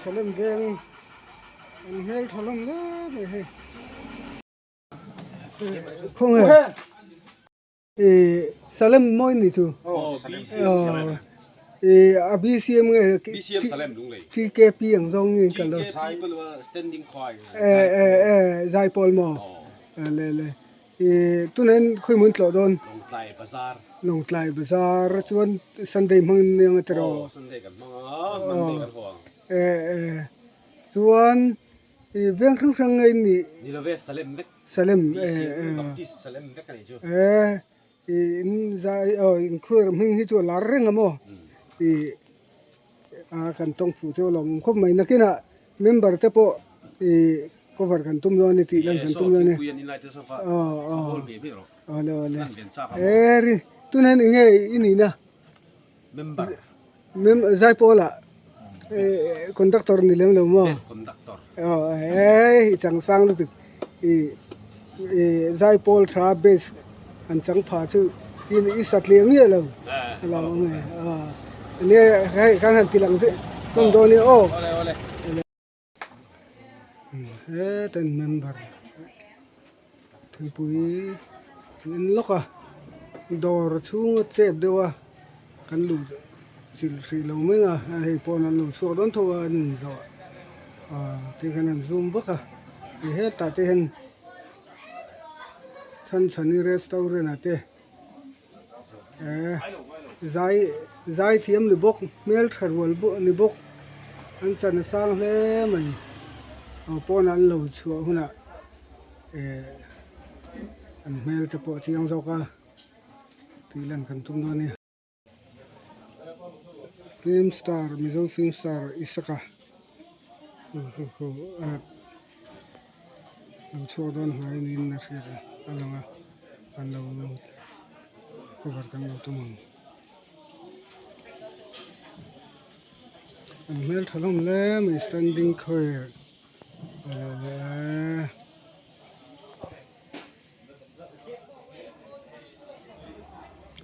Salem veng an hmel tha hlawm hle mai hei khawnge ih Salem mawi ni chu ih a BCM nge TKP ang zawng nge ka lo eh eh eh zaipawl maw le le. Ih tunah khawi maw an tlawh dawn? Lawngtlai Bazar. Lawngtlai Bazar chuan Sunday hmang in nia tiraw? Aw Sunday kan hmang a, Monday kan haw ang. Eh eh chuan ih veng hrang hrang nge in nih? Ni love Salem vek. Salem eh eh. Baptist Salem vek a nih chu. Eh ih in zai aw in khuar hming hi chu a lar reng a maw? Ih a kan tawng fuh chu a lawmawm khawp mai nakinah member te pawh ih cover kan tum dawn a ni tih lan kan tum dawn a ni aw aw awle awle e ri tun hian eng nge i nihna mem zaipawl ah conductor ni lem lo maw aw e i chang sang lutuk ih ih zaipawl tha base an chang pha chu i satliah miah lo a lo awm e aw nia hei kan han ti lang zeuh hlawm dawn nia aw. Hetan member thingpui an en lawk a dawr chhunga chep deuh a kan luh chilh hrih lo mai a hei pawn an lo chhuak dawn tho a an inzawh ah tikhan an zoom vak a hetah te hian chhanchhani restaurant ah te. Eh zai zai thiam ni bawk hmeltha rual bawk ni bawk an chan a sang hle mai aw pawnah an lo chhuah hunah eh an hmel te pawh a chiang zawk a tih lan kan tum dawn a ni. Film star Mizo film star Isaka lo chhuak dawn hnai niin a hriat a a lang a kan lo cover kan lo tum ang an hmeltha hlawm hle mai standing choir leh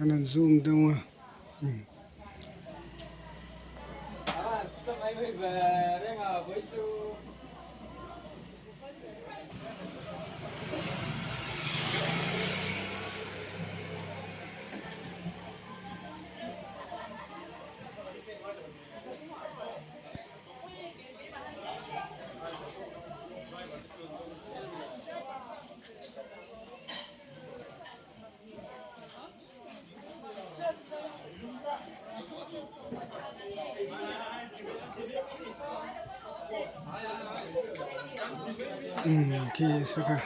an han zoom deuh a. Umm khi saka.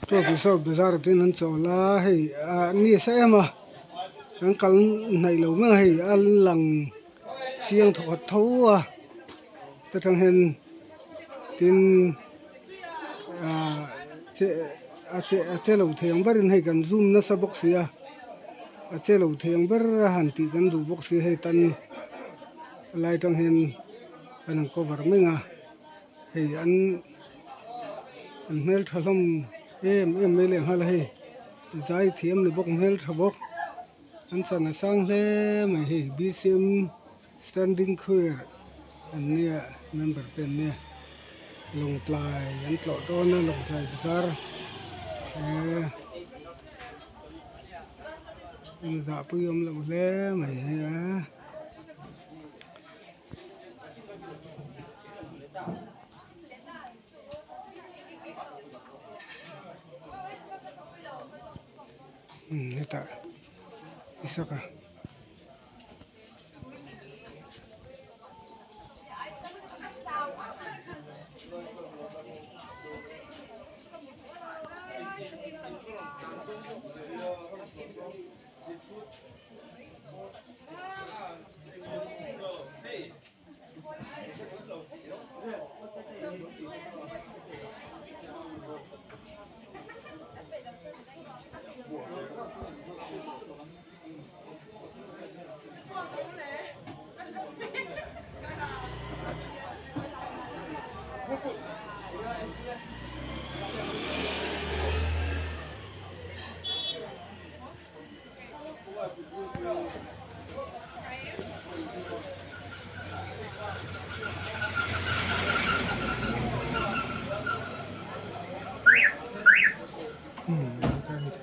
Tuak resort bazar ah te hian an chawl a hei ah ni a sa em a an kal hnaih lo mai a hei a lang chiang thawkhat tho a ta tang hian tin ah che a che a che lo thei ang berin hei kan zoom nasa bawk si a a che lo thei ang ber a han tih kan duh bawk si hei tan lai tang hian an han cover mai ang a hei an an hmeltha hlawm em em mai leh nghal a hei zai thiam ni bawk hmeltha bawk an chan a sang hle mai hei b c m standing choir an nia member te an nia lawngtlai an tlawh dawn a lawngtlai bazar eee zahpui awm loh hle mai hei a. Hetah Isaka.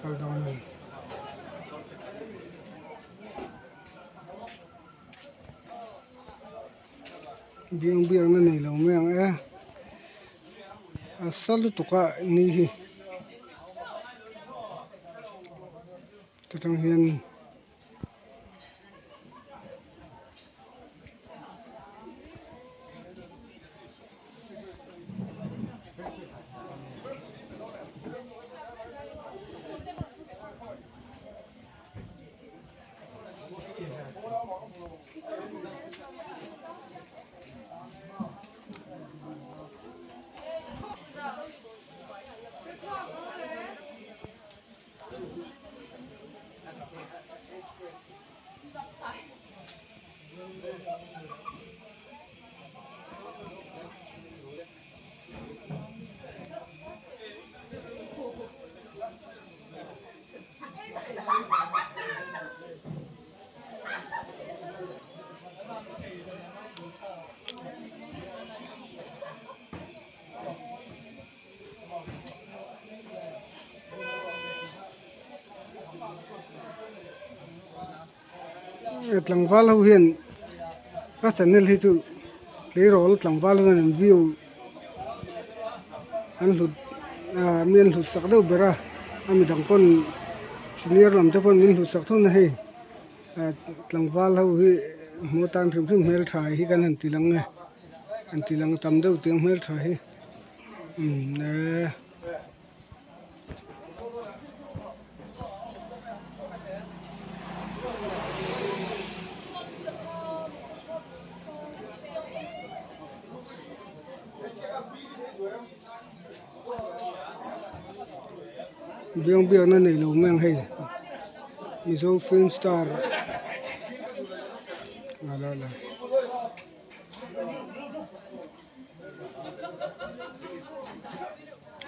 Kal dawn a ni. Biang biak na nei lo mai ang e a sa lutuk a ni hi ta tang hian Tlangval ho hian ka channel hi chu tleirawl tlangval ho hian an view an hlut ah mi an hlut sak deuh ber a a midang pawn senior lam te pawn min hlut sak thung a hei ah tlangval ho hi hmuh atan hrim hrim hmeltha hi kan han ti lang e an ti lang tam deuh tiang hmeltha hi umm eee. Biang biakna nei lo mai ang hei Mizo film star la la.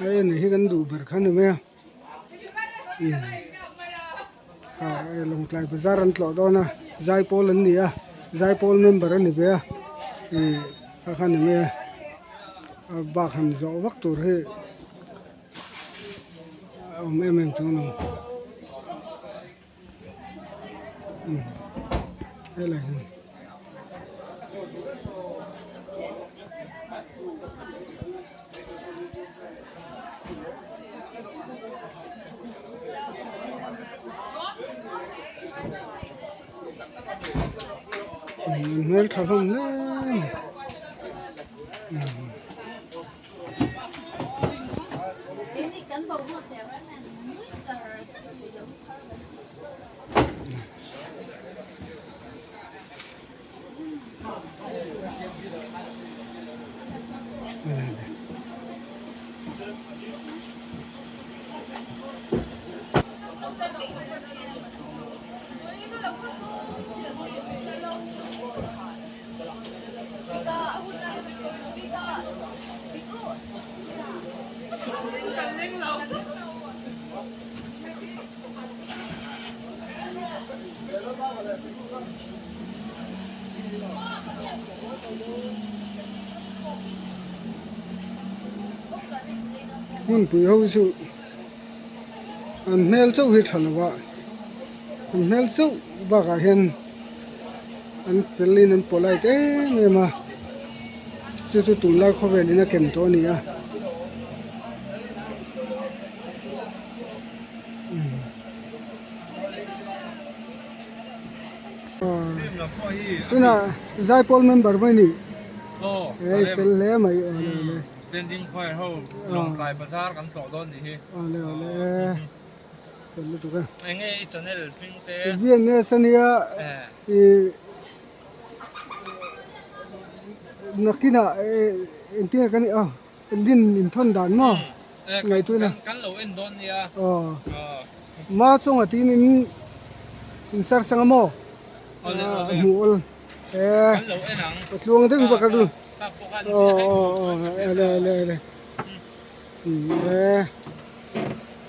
Hei ani hi kan duh ber kha ni mai a ah hei lawngtlai bazar an tlawh dawn a zaipawl an ni a zaipawl member a ni ve a ih kha kha ni mai a a bak han zawh vak tur hi a awm em em chuan ang helai hi. Hmeltha hlawm hle mai. Hmunpui ho chu an hmel chauh hi tha lo a an hmel chauh bakah hian an fel in an polite em em a chu chu tunlai khawvel in a ken tawh a ni a. Tunah Zaipawl member mai ni hei fel hle mai awle awle Standing choir ho Lawngtlai bazar kan tlawh dawn nih hi awle awle fel lutuk e enge i channel hming te VNS ania i nakinah engtin nge kan nih aw Lin in thawn dan maw ngaihtuah ila. Kan lo en dawn nia. Aw. Ma chunga tin in in sar sang a maw? Awle awle. Hmuh awl. Eh. Kan lo en ang. Ka tluang deuh bak a du. Aw aw aw ale ale ale. Eh.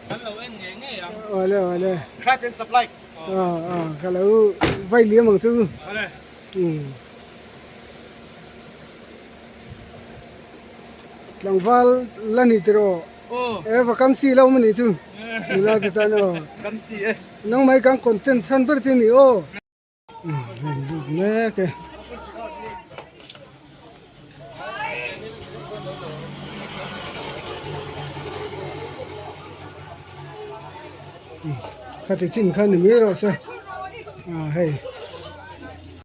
Kan lo en ngei ngei ang. Awle awle. Crack and supply. Aw aw ka lo vai liam ang chu. Awle. Tlangval la ni tiraw e vacancy lo maw ni chu nula te chuan aw nangmah hi kan content chhan ber che ni aw heng lut mek e. Khati chin kha ni mai rawh se a hei.